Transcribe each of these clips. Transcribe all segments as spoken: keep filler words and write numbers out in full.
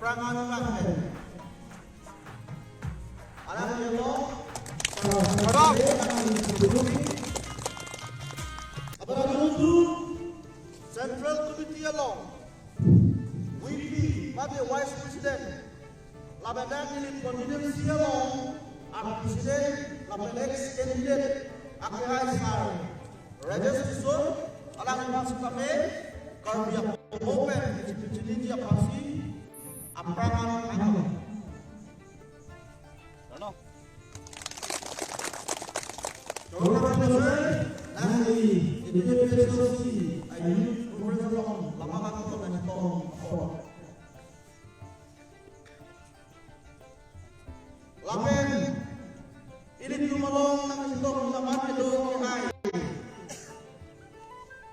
aphrang an bangke. Alang yelo. Salam. Salam. Abang Central Committee along V P, mate Vice President, lapen neli convener C along, a President, lapen ex candidate, akehai sir Rajesh Tisso, alangli aphan sitame, Karbi apo pen, chiniji aphansi, aphrang an. Ano? Dorong apa sir? Nangli, A P H L C, ayu, professor long, lama kan to, nangli to, apa? Lapen, ilitum along nangchetong laman kedo kehai.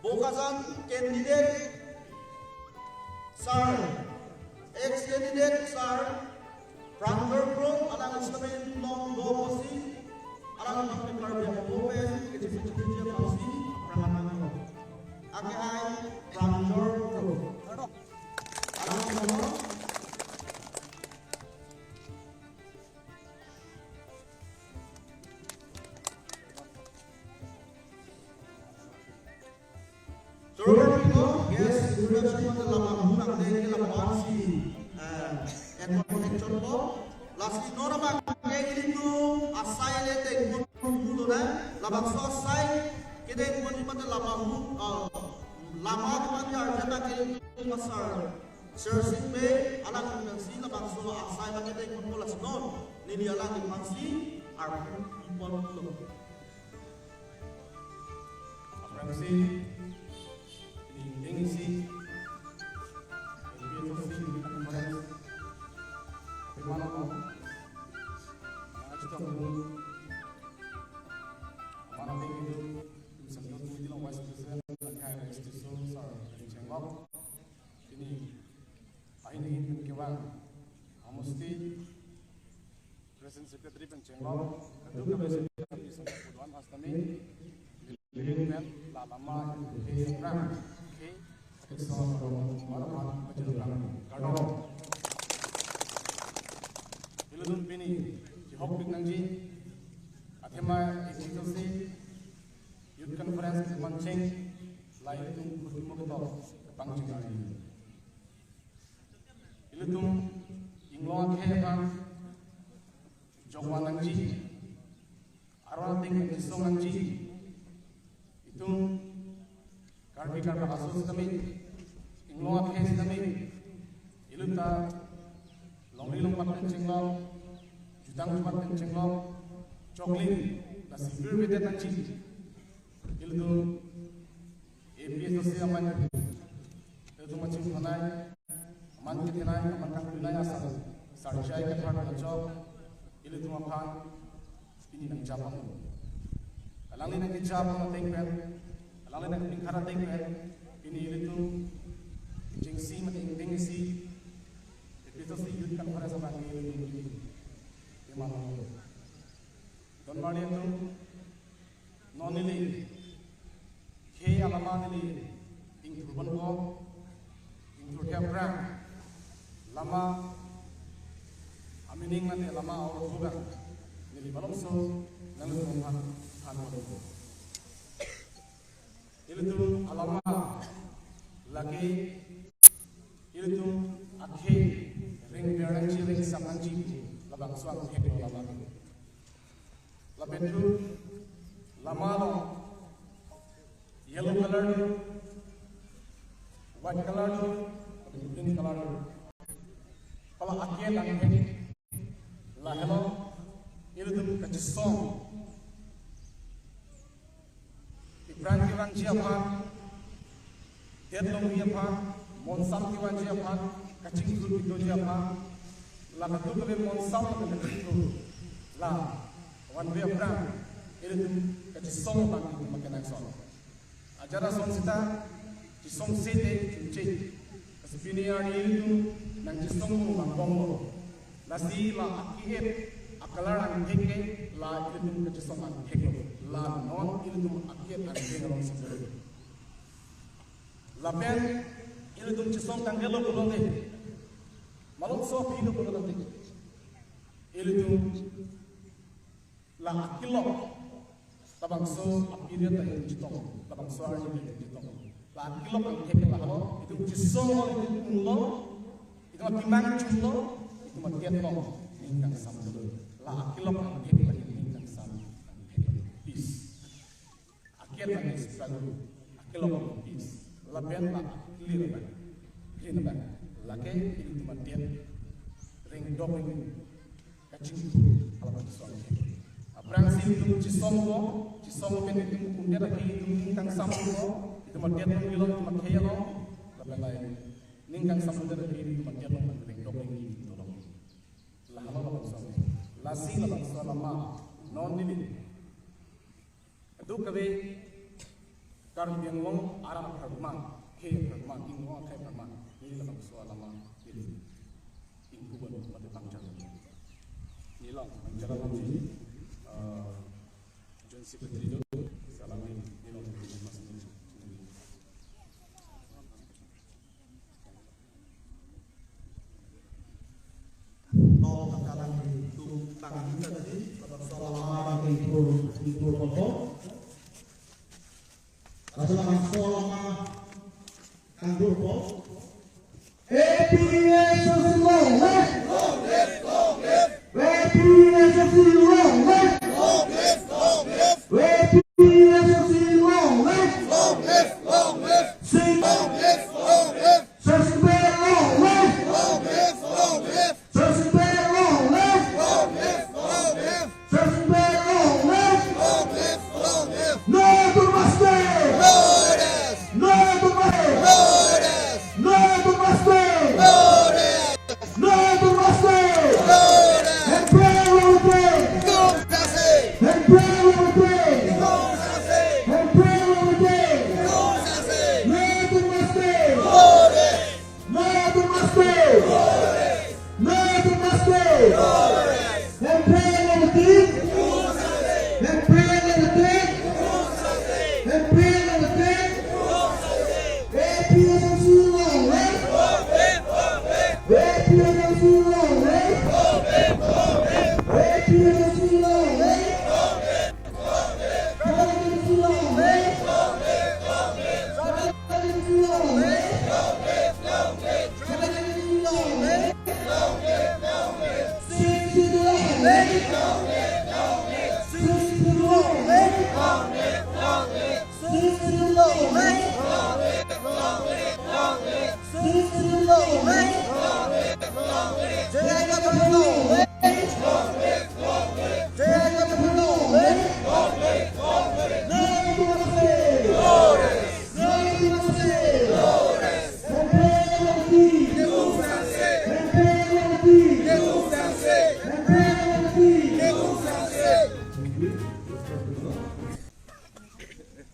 Bokajan candidate sir, ex candidate sir, Pranjal Kro, alang instrument long do posi, alang nang Karbi apo pen, kechi kechi kechi posi, aphrang an nang. Akehai, Pranjal Kro. Alang nang. Choro pito, yes, introduction mate lama hunang deng ke lama si, eh, introduction po. Lasi non abang ke ilitum asai le dengpon pu lonang, labangso asai kedengpon mate lama hu, eh, lama kemati arjana ke ilitum asar. Sir Sing Bey, alangliphan si labangso asai abang kedengpon pu lasi non, neli alangliphan si arpu pon lo. Aphrangsi, ini isi, ini isi, Bimala ko, nangchetong dun, mana tinggi dun, Central Committee along Vice President, nangkai Vice President, Sir Ring Chenglok, ini, ahin ahin pen kevang, amusti, President Secretary pen chenglok, kadokave sitame, hastami, living pen, la lama, ke seberang, ke, ke so, baru kan, bajir berang, kardom. Ilitum pini, chihokpik nangji, athema, A P H L C, Youth Conference, Manching, la ilitum, kutumo ketok, pangching nangji. Ilitum inglong akhei aphan jongvan nangji, aron ateng kesung nangji. Itum Karbi Karbi aso sitame, inglong akhei sitame, ilitum ta longri longpat pen chenglok, jutang jumat pen chenglok, choklim, lasi virvedet nangji. Ilitum A P H L C aman, ilitum maching thanai, aman kethenai, aman kangpinai asal, sarchai kethar kachok, ilitum aphan, pini nangchapang. Alangli nangkechapang ateng pen, alangli nangpinkhar ateng pen, pini ilitum, jengsi mate ingdeng isi, A P H L C Youth Conference abang ilitum pini, iman. Don marli atum, non neli, khei alama neli, ingthur ponpo, ingthur ke aphrang, lama, amining mate lama aur hubang, neli malomso, nangtum aphan, than ponpo. Ilitum alama, lake, ilitum akhei, ring ber nangji, ring sam nangji, labangso angthek lo lama. Lapen tu, lama along, yellow color do, white color do, green color do. Hala akhei lang he, lahelo, ilitum kachesong. Ipran kevangji aphan, det longri aphan, monsam kevangji aphan, kachingthur pitoji aphan, la kadokave monsam lapen kachingthur, la vanve aphrang, ilitum kachesong abang ilitum makenang son. Ajat ason seta, chesong sete, chunche. Lasi pini arni ilitum nangchesong abang bom lo. Lasi la akhei, a-color angthek ke, la ilitum kachesong angthek lo. La non ilitum akhei angthek along sibelo. Lapen ilitum chesong tangke lo pulote, Malomso aphi lo pulo tangte, ilitum la akilok labangso aphi riat ta ingchitong, labangso arni ta ingchitong. La akilok angthek lahelo, itum chesong lo, itum unglo, itum akemang chunlo, itum adet along ning kangsam dolo. La akilok angthek la ning kangsam angthek. Peace. Aket lagi struggle, akilok peace. Lapen la clear ba, clear ba. Lake ilitum adet ring dok ring kachingthur halabangso. Aphrangsi itum chesong ko, chesong pen itum kundet lagi itum ning kangsam ko, itum adet along, itum akhei along, lapen lain ning kangsam kundet lagi itum adet along ring dok ring itum tolong. Lahelo labangso. Lasi labangso alama non neli adu kave Karbi Anglong arat apharman, khei apharman, Anglong akhei apharman, neli labangso alama neli ingkuban mate pangchar. Neli long pangchar alam neli, eh, Joint Secretary do, salam neli, neli long. Tong kalang tum tang kita tadi, labangso alama ingkur, ingkur kopo. Laso labangso alama ingkur kopo. A P H L C long live! A P H L C long live! A P H L C long live! Sing! Sesbet long live! Sesbet long live! Sesbet long live! No to Maste! No to Maste! No to Maste! No to Maste! Hemprek long live! Hemprek long live! Hemprek long live! No to Maste! No to Maste! No to Maste! Hemprek long live! Hemprek long live! Hemprek long live! A P H L C long live! A P H L C long live! A P H L C long live!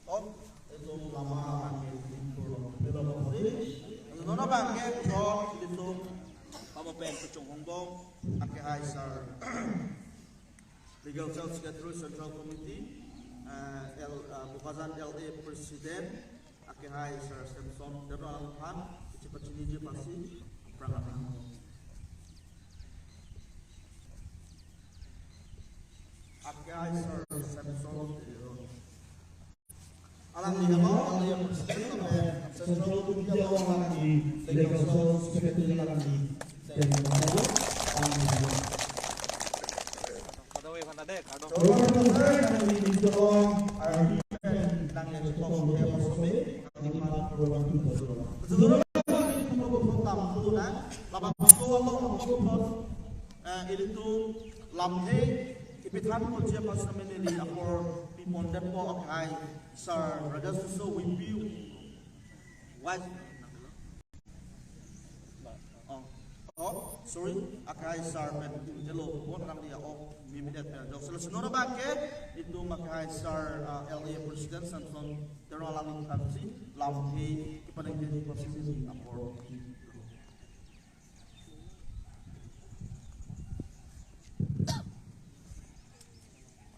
Tong, itum lama abangke ingkur lo, pilo lo pasti. Non abangke kethom itum pamopen pachunghongbom, akehai sir, Legal Cell Secretary, Central Committee, eh, L, eh, Bokajan L A President, akehai sir Samson Teron aphan kachepachiniji aphansi aphrang aning. Akehai sir Samson Teron. Alangli habo, alangli President lapen Central Committee along alangli Legal Cell Secretary alangli. Kadokave aphan ta dei, kadokave. Alangli nangli nangli Labangso along, eh, ilitum lamthe kepithan ponji aphan sitame neli apor pipondetpo, akehai sir Rajesh Tisso V P, Vice, oh, oh, sorry, akehai sir pen helo, bon alangli a-ok memedet pen. Jok selo senor abangke, itum akehai sir, ah, L A President Samson Teron alangli aphansi lamthe kepaningjeji aphansi neli apor.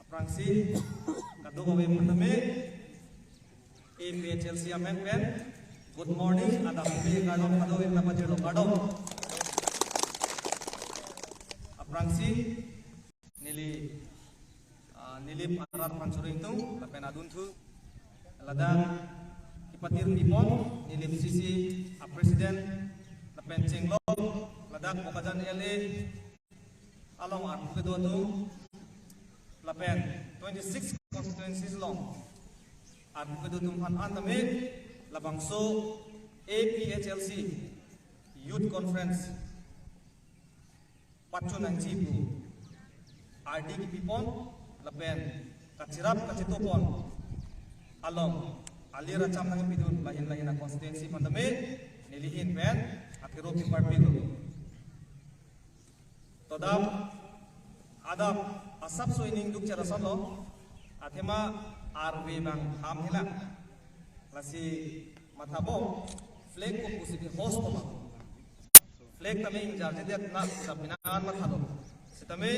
Aphrangsi kadokave pratame A P H L C amen pen good morning, adap pe kardom, kadokave nangpajirlo kardom. aphrangsi neli, ah, Nilip arat aphan choro ingtung, lapen adunthu ladak kepatir pipon Nilip C C a president, lapen chenglok ladak Bokajan L A along arpu kedo atum, lapen twenty-six constituencies along arpu kedo atum aphan an tame labangso A P H L C Youth Conference pachun nangji pu ardi kepipon lapen kachirap kachetopon along alir acham nangpidun lahin lahin a constituency aphan tame neli ahin pen akero keparpiklo. Todam adap asapso ining dukchera asonlo, athema arve abang ham hilang. Lasi mathabo flag ko pusi ke host ko ma. Flag tame ingjarjedet na sita pinangan mathalo. Sitame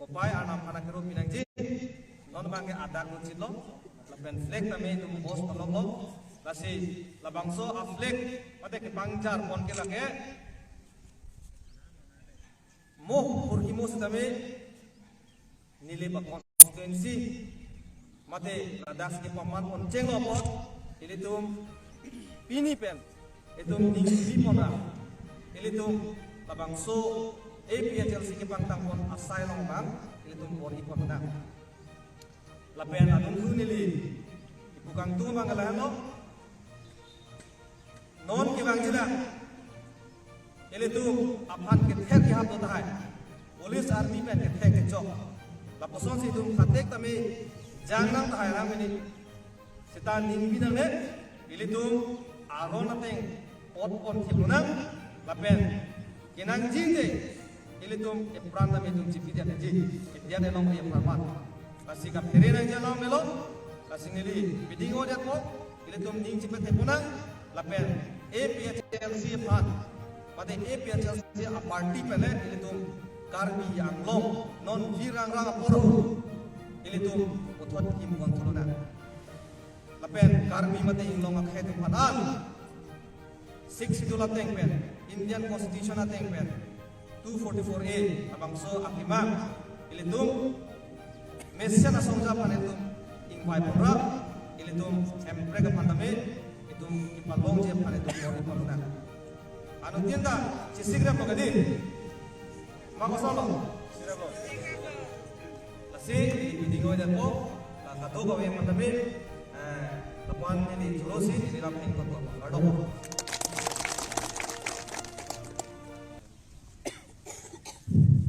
kopai Arnam aphan akero pinangji, non abangke adak lo chitlo, lapen flag tame itum host malomlo. Lasi labangso a flag mate kepangjar pon ke lake mo hurhimo sitame Nilip a constituency mate ladak kepaman pon chenglo apot ilitum pini pen itum ning pipon ra, ilitum labangso A P H L C kepangtang pon asai along abang ilitum bor-i pon nang. Lapen adunthu neli ipu kangtung abang lahelo, non kevangji la ilitum aphan kethek kehap do tahai, police army pen kethek kechok. Lapusonsi itum khatek tame jang nang tahai rang ini. Seta ning pi nangne, ilitum aron ateng pot pon thip lonang, lapen kenangjite ilitum epran tame itum chipi diat ji, diat elong epran mat. Lasi kaphere nangji along melo, lasi neli piding o diat po, ilitum ning chipi thep lonang, lapen A P H L C aphan, mate A P H L C a party pen le ilitum Karbi Anglong non virang rang apor ilitum puthot kim pon thu lonang. Lapen Karbi mate inglong akhei atum aphan an Sixth Schedule ateng pen, Indian Constitution ateng pen, two forty-four A labangso akemang ilitum mesen asongja aphan itum ingvai pon ra, ilitum Hemprek aphan tame itum kepalongji aphan itum bor-i pon nang. Anuttin ta chesik rap lo kadi. Ma kosonlo? Chesik rap lo. Lasi, neli piding o diat po, la kadokave aphan tame, eh, lapu-an neli chorosi, neli lam heng kot kot. Kardom.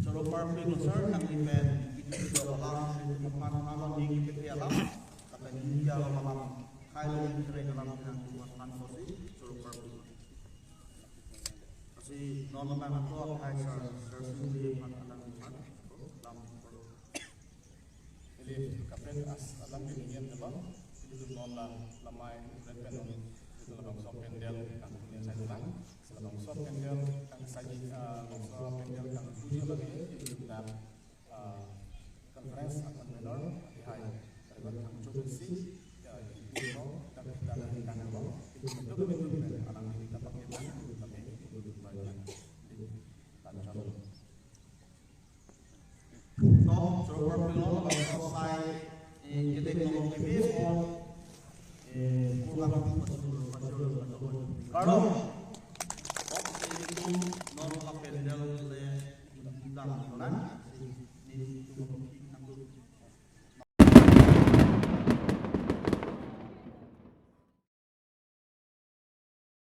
Choro parpiklo sir, nangli pen, isi do alam, isi do aphan, alam, ning isi alam, lapen ning alam alam, khai lo ning kere alam, nangli aphan sosi, choro parpiklo. Lasi non abang ato akhai sir, sir sumli aphan alam aphan, lam aphan. Ili kaprek as alam ke ingin ke bang, ili tu non la lamai red pen non, itu labangso pandal kangtung sai lang, labangso pandal kangsaji, ah, labangso pandal kangtuji lagi, itu dan, ah, conference akan menor, di hai, terlibat kangtung si, ya, itu no, dan kita dan itu itu itu alam ini kita pakai dan itu kami itu bagian di Tanchalong. To, choro parpiklo, labangso asai, eh, kedeng nong kebe, eh, kurang pachul, pachul, pachul. Kardom. Oke, itu non la pandal le, dang, dang, ini,